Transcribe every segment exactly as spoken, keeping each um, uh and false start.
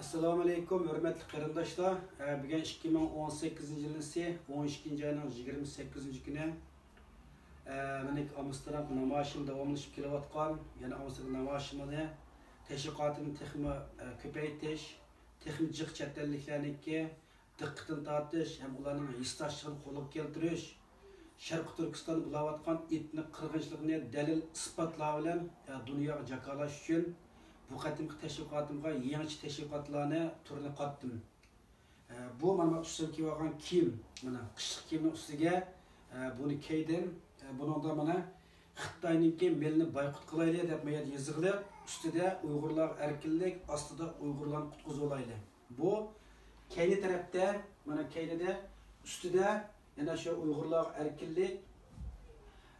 ئەسسالامۇئەلەيكۇم، ھۆرمەتلىك قېرىنداشلار. ئە، بۈگۈن ئىككى مىڭ ئون سەككىزىنچى يىلىسى ئون ئىككىنچى ئاينىڭ يىگىرمە سەككىزىنچى كۈنى. ئە، مېنىڭ ئامستېردام نامايىشىم داۋاملىشىپ كېلىۋاتقان، يەنە ئامستېردام نامايىشىمنى، تەشۋىقاتىمنى تېخىمۇ، ئە، كۆپەيتىش، تېخىمۇ جىق چەت ئەللىكلەرنىڭكى دىققىتىنى تارتىش ھەم ئۇلارنىڭ ھېسداشلىقىنى قولغا كەلتۈرۈش، شەرقىي تۈركىستاندا بولۇۋاتقان ئېتنىك قىرغىنچىلىقنى دەلىل-ئىسپاتلار بىلەن، ئە، دۇنياغا جاكارلاش ئۈچۈن بۇ قېتىمقى تەشۋىقاتىمغا يېڭىچە تەشۋىقاتلارنى تۈرىنى قاتتىم. ئە، بۇ مانا ئۈستىگە كىيىۋالغان كىيىم، مانا قىشلىق كىيىمنىڭ ئۈستىگە، ئە، بۇنى كىيدىم. ئە، بۇنىڭدا مانا خىتاينىڭكى مېلىنى بايقۇت قىلايلى دەپ ما يەردە يېزىقلىق، ئۈستىدە ئۇيغۇرلارغا ئەركىنلىك، ئاستىدا ئۇيغۇرلارنى قۇتقۇزۇۋالايلى. بۇ كەينى تەرەپتە، مانا كەينىدە، ئۈستىدە يەنە شۇ ئۇيغۇرلارغا ئەركىنلىك،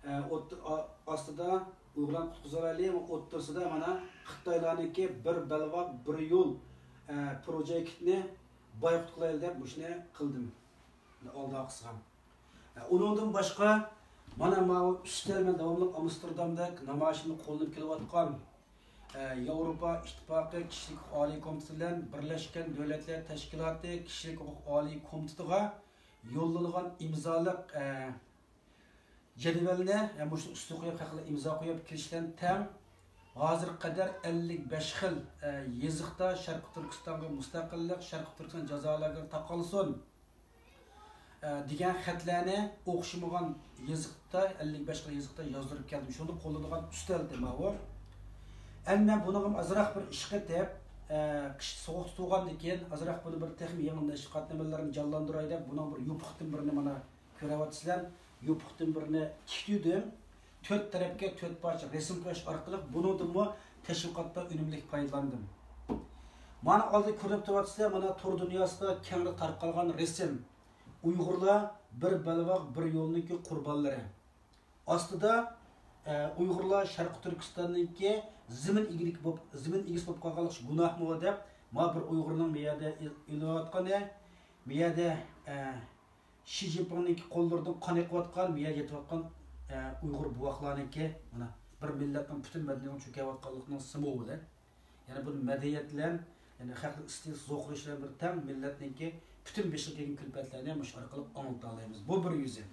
ئە، ئوت-، ئا-، ئاستىدا ئۇيغۇرلارنى قۇتقۇزۇۋالايلى، ئوتتۇرىسىدا مانا خىتايلارنىڭكى بىر بەلباغ، بىر يول، ئە، پروجېكتنى بايقۇت قىلايلى دەپ مۇشۇنى قىلدىم. ئالدى ئارقىسىغا. ئۇنىڭدىن باشقا، مانا ماۋۇ ئۈستەل، مەن داۋاملىق ئامستېردامدا نامايىشىمنى قوللىنىپ كېلىۋاتقان، ئە، ياۋروپا ئىتتىپاقى كىشىلىك ھوقۇق ئالىي كومىتېتى بىلەن بىرلەشكەن دۆلەتلەر تەشكىلاتى كىشىلىك ھوقۇق ئالىي كومىتېتىغا يوللىنىدىغان ئىمزالىق، ئە، جەدۋەلنى، ئە، مۇشۇ ئۈستىگە قويۇپ، ھەققىدە ئىمزا قويۇپ كېلىش بىلەن تەڭ، ھازىرغا قەدەر ئەللىك بەش خىل، ئە، يېزىقتا شەرقىي تۈركىستانغا مۇستەقىللىق، شەرقىي تۈركىستان جازا لاگېرى تاقالسۇن، ئە، دېگەن خەتلەرنى ئوخشىمىغان يېزىقتا، ئەللىك بەش خىل يېزىقتا يازدۇرۇپ كەلدىم. شۇنى قوللىنىدىغان ئۈستەل تېما ئۇ. ئەمما بۇنىڭغا ئازراق بىر ئىش قېتىپ، ئە، قىش سوغۇق تۇتۇلغاندىن كېيىن، ئازراق بۇنى بىر تېخىمۇ يېڭى نەشرىيات نېمىلىرىنى جانلاندۇراي دەپ، بۇنىڭ بىر يوپۇقتىن بىرنى مانا كۆرۈۋاتىسىلەر، يوپۇقتىن بىرنى تىكتۈردۈم. تۆت تەرەپكە تۆت پارچە رەسىم قويۇش ئارقىلىق بۇنىڭدىنمۇ تەشۋىقاتتا ئۈنۈملۈك پايدىلاندىم. مانا ئالدىدا كۆرۈنۈپ تۇرۇۋاتىسىلەر، مانا تور دۇنياسىدا كەڭرى تارقالغان رەسىم. ئۇيغۇرلار بىر بەلباغ، بىر يولنىڭكى قۇربانلىرى. ئاستىدا، ئە، ئۇيغۇرلار شەرقىي تۈركىستاننىڭكى زېمىن ئىگىلىكى بولۇپ، زېمىن ئىگىسى بولۇپ قالغانلىقى گۇناھمۇ دەپ، ما بىر ئۇيغۇرنىڭ بۇ يەردە ئېلىۋاتقىنى، بۇ يەردە، ئە، شى جىنپىڭنىڭكى قوللىرىدىن قان ئېقىۋاتقان، بۇ يەردە يېتىۋاتقان، ئە، ئۇيغۇر بوۋاقلارنىڭكى، مانا، بىر مىللەتنىڭ پۈتۈن مەدەنىيىتىنىڭ چۆكۈۋاتقانلىقىنىڭ سىمۋولى. يەنى بۇنى مەدەنىيەت بىلەن، يەنى خەقنىڭ ئىستىلىسى زوقلىشى بىلەن بىر تەڭ مىللەتنىڭكى پۈتۈن بېشىغا كەلگەن كۈلپەتلەرنى مۇشۇ ئارقىلىق ئاڭلىتالايمىز. بۇ بىر يۈزى.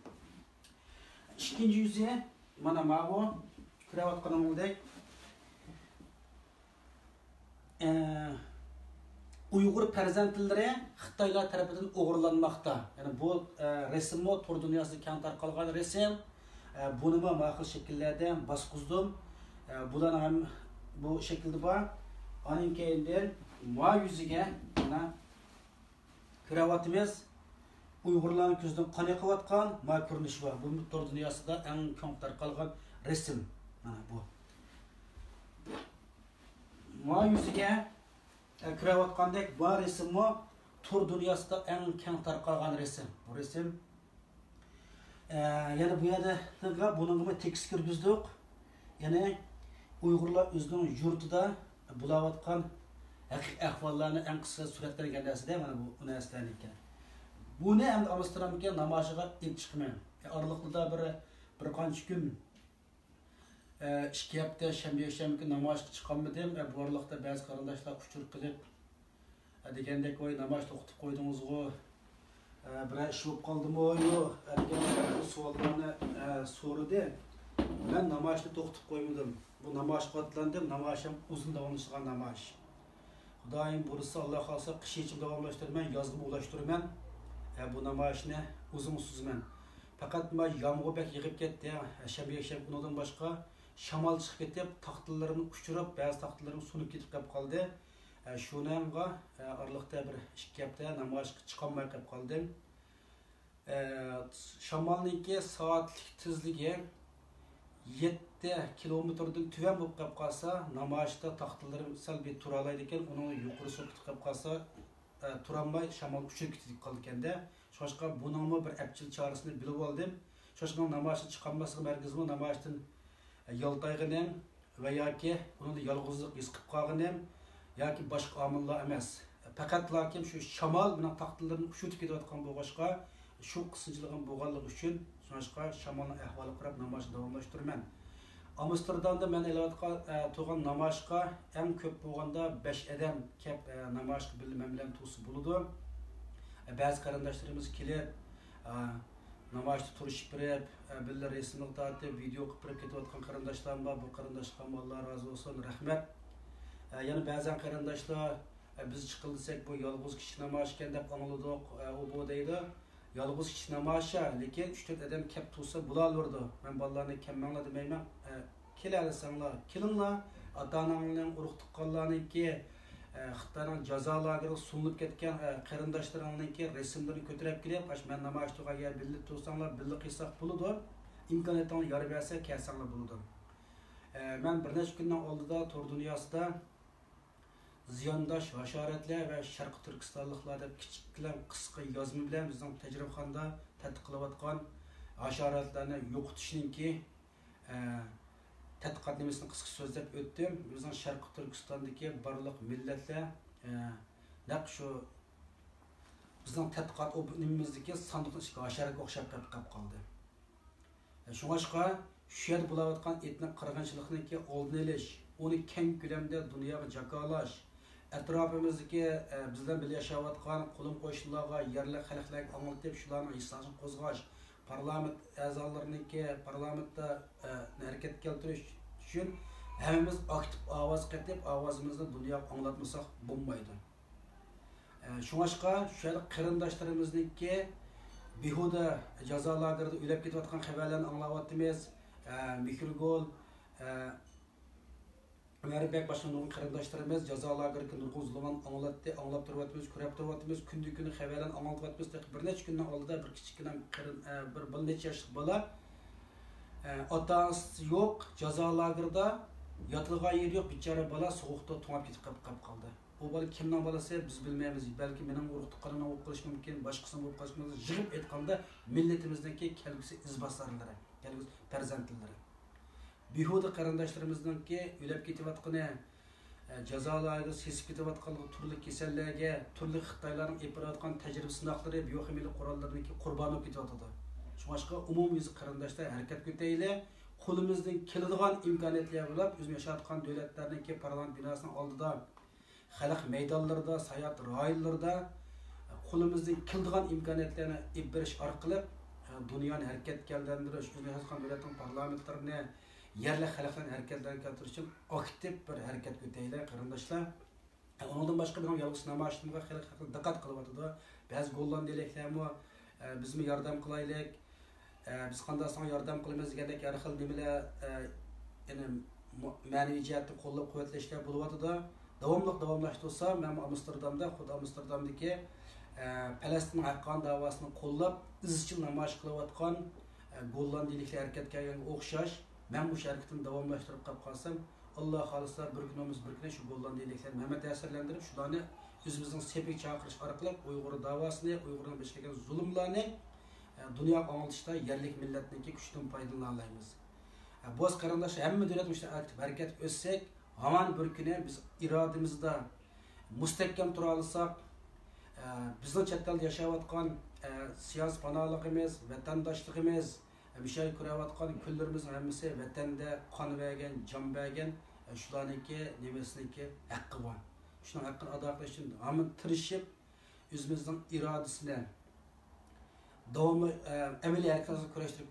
ئىككىنچى يۈزى، مانا ماۋۇ كۆرۈۋاتقىنىڭدەك، ئە، ئۇيغۇر پەرزەنتلىرى خىتايلار تەرىپىدىن ئوغرىلانماقتا. يەنى بۇ، ئە، رەسىممۇ تور دۇنياسىدا كەڭ تارقالغان رەسىم. ئە، بۇنىمۇ ما خىل شەكىللەردە باسقۇزدۇم. ئە، بۇلارنىڭ ھەم بۇ شەكىلدە بار. ئانىڭ كەينىدىن ما يۈزىگە مانا كۆرۈۋاتىمىز. ئۇيغۇرلارنىڭ كۆزىدىن قان ئېقىۋاتقان ما كۆرۈنۈش بار. بۇ تور دۇنياسىدا ئەڭ كەڭ تارقالغان رەسىم. مانا بۇ. ما يۈزىگە، ئە، كۆرۈۋاتقاندەك، بۇ رەسىممۇ تور دۇنياسىدا ئەڭ كەڭ تارقالغان رەسىم. بۇ رەسىم، ئە، يەنە بۇ يەردە بۇنىڭغىمۇ تېكىست كىرگۈزدۇق. يەنى ئۇيغۇرلار ئۆزىنىڭ يۇرتىدا بولاۋاتقان ھەقىقىي ئەھۋاللارنى ئەڭ قىسقا سۈرەتلەنگەن نەرسىدە، مانا بۇ نەرسىلەرنىكەن. بۇنى ئەمدى ئامستېردامدىكى نامايىشىغا ئېلىپ چىقىمەن. ئارىلىقتا بىر، بىر قانچە كۈن، ئە، ئىككى ھەپتە شەنبە، يەكشەنبە كۈنى نامايىشقا چىقالمىدىم. ئە، بۇ ئارىلىقتا بەزى قېرىنداشلار ئۇچۇر قىلىپ، ئە، دېگەندەك، ۋاي، نامايىش توختىتىپ قويدىڭىزغۇ، ئە، بىرەر ئىش بولۇپ قالدىمۇ؟ يوق، ئە، دېگەندەك سوئاللارنى، ئە، سورىدى. مەن نامايىشنى توختىتىپ قويمىدىم. بۇ نامايىشقا ئاتلاندىم. نامايىشىم ئۇزۇن داۋاملىشىدىغان نامايىش. خۇدايىم بۇيرۇسا، ئاللا خالىسا، قىش يېرىچە داۋاملاشتۇرىمەن، يازغىمۇ ئۇلاشتۇرىمەن. ئە، بۇ نامايىشنى ئۇزۇنغا سۈزىمەن. پەقەت ما يامغۇر بەك يېغىپ كەتتى، ھە، شەنبە، يەكشەنبە، ئۇنىڭدىن باشقا شامال چىقىپ كېتىپ، تاختىلىرىمنى ئۇچۇرۇپ، بەزى تاختىلىرىم سۇنۇپ كېتىپ قېلىپ قالدى. ئە، شۇنىڭغا، ئە، ئارىلىقتا بىر ئىككى ھەپتە نامايىشقا چىقالماي قېلىپ قالدىم. ئە، شامالنىڭكى سائەتلىك تېزلىكى يەتتە كىلومېتىردىن تۆۋەن بولۇپ قېلىپ قالسا، نامايىشتا تاختىلىرىم سەل بىر تۇرالايدىكەن، ئۇنىڭ يۇقىرى سۇنۇپ كېتىپ قېلىپ قالسا، ئە، تۇرالماي شامال ئۇچۇرۇپ كېتىپ قالىدىكەن-دە. شۇڭلاشقا بۇنىڭمۇ بىر ئەپچىل چارىسىنى بىلىۋالدىم. شۇڭلاشقا نامايىشقا چىقالماسلىقىم ھەرگىزمۇ نامايىشتىن، ئە، يالتايغىنىم ۋە ياكى ئۇنىڭدا يالغۇزلۇق ھېس قىلىپ قالغىنىم ياكى باشقا ئامىللار ئەمەس. پەقەتلاكىن شۇ شامال مېنىڭ تاختىلىرىمنى ئۇچۇرتۇپ كېتىۋاتقان بولغاچقا، شۇ قىسىنچىلىقىم بولغانلىقى ئۈچۈن، شۇڭلاشقا شامالنىڭ ئەھۋالىغا قاراپ نامايىشنى داۋاملاشتۇرىمەن. ئامستېردامدا مەن ئېلىۋاتقان، ئە، تۇرغان نامايىشقا ئەڭ كۆپ بولغاندا بەش ئادەم كەپ، ئە، نامايىشقا بىللە مەن بىلەن تۇرسا بولىدۇ. ئە، بەزى قېرىنداشلىرىمىز كېلىپ، ئە، نامايىشتا تۇرۇشۇپ بېرىپ، ئە، بىللە رەسىملىك تارتىپ، ۋىدېئو قىلىپ بېرىپ كېتىۋاتقان قېرىنداشلارمۇ بار. بۇ قېرىنداشلارغا ئاللا رازى بولسۇن، رەھمەت. ئە، يەنە بەزەن قېرىنداشلار، ئە، بىز چىقىل دېسەك، بۇ يالغۇز كىشىلىك نامايىش ئىكەن دەپ ئاڭلىدۇق، ئە، ئۇ بۇ دەيدۇ. يالغۇز كىشىلىك نامايىشا، لېكىن ئۈچ تۆت ئادەم كەپ تۇرسا بولالىۋېرىدۇ. مەن بالىلارنى كەلمەڭلار دېمەيمەن. ئە، كېلەلىسەڭلار، كېلىڭلار. ئاتا-ئاناڭلارنىڭ، ئۇرۇق-تۇغقانلارنىڭكى، ئە، خىتاينىڭ جازا لاگېرىغا سولىنىپ كەتكەن، ئە، قېرىنداشلىرىڭنىڭكى رەسىملىرىنى كۆتۈرۈپ كېلىپ، ئاشۇ مەن نامايىش تۇرغان يەردە بىللە تۇرساڭلار، بىللە قىلساق بولىدۇ. ئىمكانىيىتىڭلار يار بەرسە، كەلسەڭلار بولىدۇ. ئە، مەن بىر نەچچە كۈننىڭ ئالدىدا تور دۇنياسىدا زىيانداش ھاشاراتلار ۋە شەرقىي تۈركىستانلىقلار دەپ كىچىككىنە قىسقا يازما بىلەن بىزنىڭ تەجرىبىخانىدا تەتقىق قىلىۋاتقان ھاشاراتلارنى يوقىتىشنىڭكى، ئە، تەتقىقات نېمىسىنى قىسقىچە سۆزلەپ ئۆتتۈم. بىزنىڭ شەرقىي تۈركىستاندىكى بارلىق مىللەتلەر، ئە، نەق شۇ بىزنىڭ تەتقىقات ئوب-، نېمىمىزدىكى ساندۇقنىڭ ئىچىدىكى ھاشاراتقا ئوخشاپ قېلىپ، قېلىپ قالدى. شۇڭلاشقا، شۇ يەردە بولۇۋاتقان ئېتنىك قىرغىنچىلىقنىڭكى ئولدىنى ئېلىش، ئۇنى كەڭ كۆلەمدە دۇنياغا جاكارلاش، ئەتراپىمىزدىكى، ئە، بىز بىلەن بىللە ياشاۋاتقان قولۇم-قوشنىلارغا، يەرلىك خەلقلەرگە ئاڭلىتىپ، شۇلارنىڭ ھېسسىياتىنى قوزغاش، پارلامېنت ئەزالىرىنىڭكى پارلامېنتتا، ئە، ھەرىكەتكە كەلتۈرۈش ئۈچۈن ھەممىمىز ئاكتىپ ئاۋاز قېتىپ، ئاۋازىمىزنى دۇنياغا ئاڭلاتمىساق بولمايدۇ. ئە، شۇڭلاشقا، شۇ يەردە قېرىنداشلىرىمىزنىڭكى بىھۇدە جازا لاگېرىدا ئۆلۈپ كېتىۋاتقان خەۋەرلەرنى ئاڭلاۋاتىمىز. ئە، مېھرىگۈل، ئە، ئۆمەر بەگ، باشقا نۇرغۇن قېرىنداشلىرىمىز جازا لاگېرىدىكى نۇرغۇن زۇلۇملارنى ئاڭلاتتى، ئاڭلاپ تۇرۇۋاتىمىز، كۆرۈپ تۇرۇۋاتىمىز، كۈندە كۈنى خەۋەرلەرنى ئاڭلىتىۋاتىمىز. تېخى بىر نەچچە كۈننىڭ ئالدىدا بىر كىچىككىنە قېرىن-، ئە، بىر، بىر نەچچە ياشلىق بالا، ئە، ئاتا-ئانىسى يوق، جازا لاگېرىدا ياتىدىغان يېرى يوق، بىچارە بالا سوغۇقتا توڭلاپ كېتىپ قېلىپ، قېلىپ قالدى. ئۇ بالا كىمنىڭ بالىسى، بىز بىلمەيمىز. بەلكى مېنىڭ ئۇرۇق-تۇغقىنىمنىڭ بولۇپ قېلىشى مۇمكىن، باشقىسىنىڭ بولۇپ قېلىشى مۇمكىن. يىغىپ ئېيتقاندا، مىللىتىمىزنىڭكى كەلگۈسى ئىزباسارلىرى، كەلگۈسى پەرزەنتلىرى. بىھۇدە قېرىنداشلىرىمىزنىڭكى ئۆلۈپ كېتىۋاتقىنى، ئە، جازا لاگېرىدا سېسىپ كېتىۋاتقانلىقى، تۈرلۈك كېسەللەرگە، تۈرلۈك خىتايلارنىڭ ئېلىپ بېرىۋاتقان تەجرىبە سىناقلىرى، بىوخىمىيەلىك قوراللىرىنىڭكى قۇربانى بولۇپ كېتىۋاتىدۇ. شۇڭلاشقا ئومۇميۈزلۈك قېرىنداشلار ھەرىكەتكە ئۆتەيلى. قولىمىزدىن كېلىدىغان ئىمكانىيەتلەر بولاپ، ئۆزۈم ياشاۋاتقان دۆلەتلەرنىڭكى پارلامېنت بىناسىنىڭ ئالدىدا، خەلق مەيدانلىرىدا، ساياھەت رايونلىرىدا قولىمىزدىن كېلىدىغان ئىمكانىيەتلەرنى ئېلىپ بېرىش ئارقىلىق، دۇنيانى ھەرىكەتكە كەلتۈرۈش، ئۆزىمىز ياشاۋاتقان دۆلەتنىڭ پارلامېنتلىرىنى، يەرلىك خەلقلەرنى ھەرىكەتكە كەلتۈرۈش ئۈچۈن ئاكتىپ بىر ھەرىكەتكە ئۆتەيلى، قېرىنداشلار. ئۇنىڭدىن باشقا مېنىڭ يالغۇز نامايىشىمغا خەلق، خەلق دىققەت قىلىۋاتىدۇ. بەزى گوللاندىيەلىكلەرمۇ، ئە، بىزمۇ ياردەم قىلايلىك، ئە، بىز قانداق ساڭا ياردەم قىلىمىز دېگەندەك ھەر خىل نېمىلەر، ئە، يەنى مۇ-، مەنىۋى جەھەتتىن قوللاپ قۇۋۋەتلەشلەر بولۇۋاتىدۇ. داۋاملىق داۋاملاشتۇرسا، مەن ئامستېردامدا، خۇددى ئامستېردامدىكى، ئە، پەلەستىننىڭ ھەققانىي داۋاسىنى قوللاپ، ئىزچىل نامايىش قىلىۋاتقان، ئە، گوللاندىيەلىكلەر ھەرىكەتكە كەلگەنگە ئوخشاش، مەن مۇشۇ ھەرىكىتىمنى داۋاملاشتۇرۇپ قېلىپ قالسام، ئاللا خالىسا، بىر كۈن بولمىسا بىر كۈنى شۇ گوللاندىيەلىكلەرنى ھەممە تەسىرلەندۈرۈپ، شۇلارنى ئۆزىمىزنىڭ سېپىگە چاقىرىش ئارقىلىق ئۇيغۇر داۋاسىنى، ئۇيغۇرنىڭ بېشىغا كەلگەن زۇلۇملارنى، ئە، دۇنياغا ئاڭلىتىشتا يەرلىك مىللەتنىڭكى كۈچىدىن پايدىلىنالايمىز. ئە، بولسا قېرىنداشلار، ھەممە دۆلەت مۇشۇنداق ئاكتىپ ھەرىكەتكە ئۆتسەك، ھامان بىر كۈنى بىز ئىرادىمىزدە مۇستەھكەم تۇرالىساق، ئە، بىزنىڭ چەت ئەلدە ياشاۋاتقان، ئە، سىياسىي پاناھلىقىمىز، ۋەتەنداشلىقىمىز، مۇشۇ يەردە كۆرۈۋاتقان كۈنلىرىمىزنىڭ ھەممىسى ۋەتەندە قان بەرگەن، جان بەرگەن، شۇلارنىڭكى نېمىسىنىڭكى ھەققى بار. شۇنىڭ ھەققىنى ئادا قىلىش ئۈچۈن ھامان تىرىشىپ، ئۆزىمىزنىڭ ئىرادىسىنى داۋاملىق، ئەمەلىي ھەرىكىتىمىزنى كۈرەشتۈرۈپ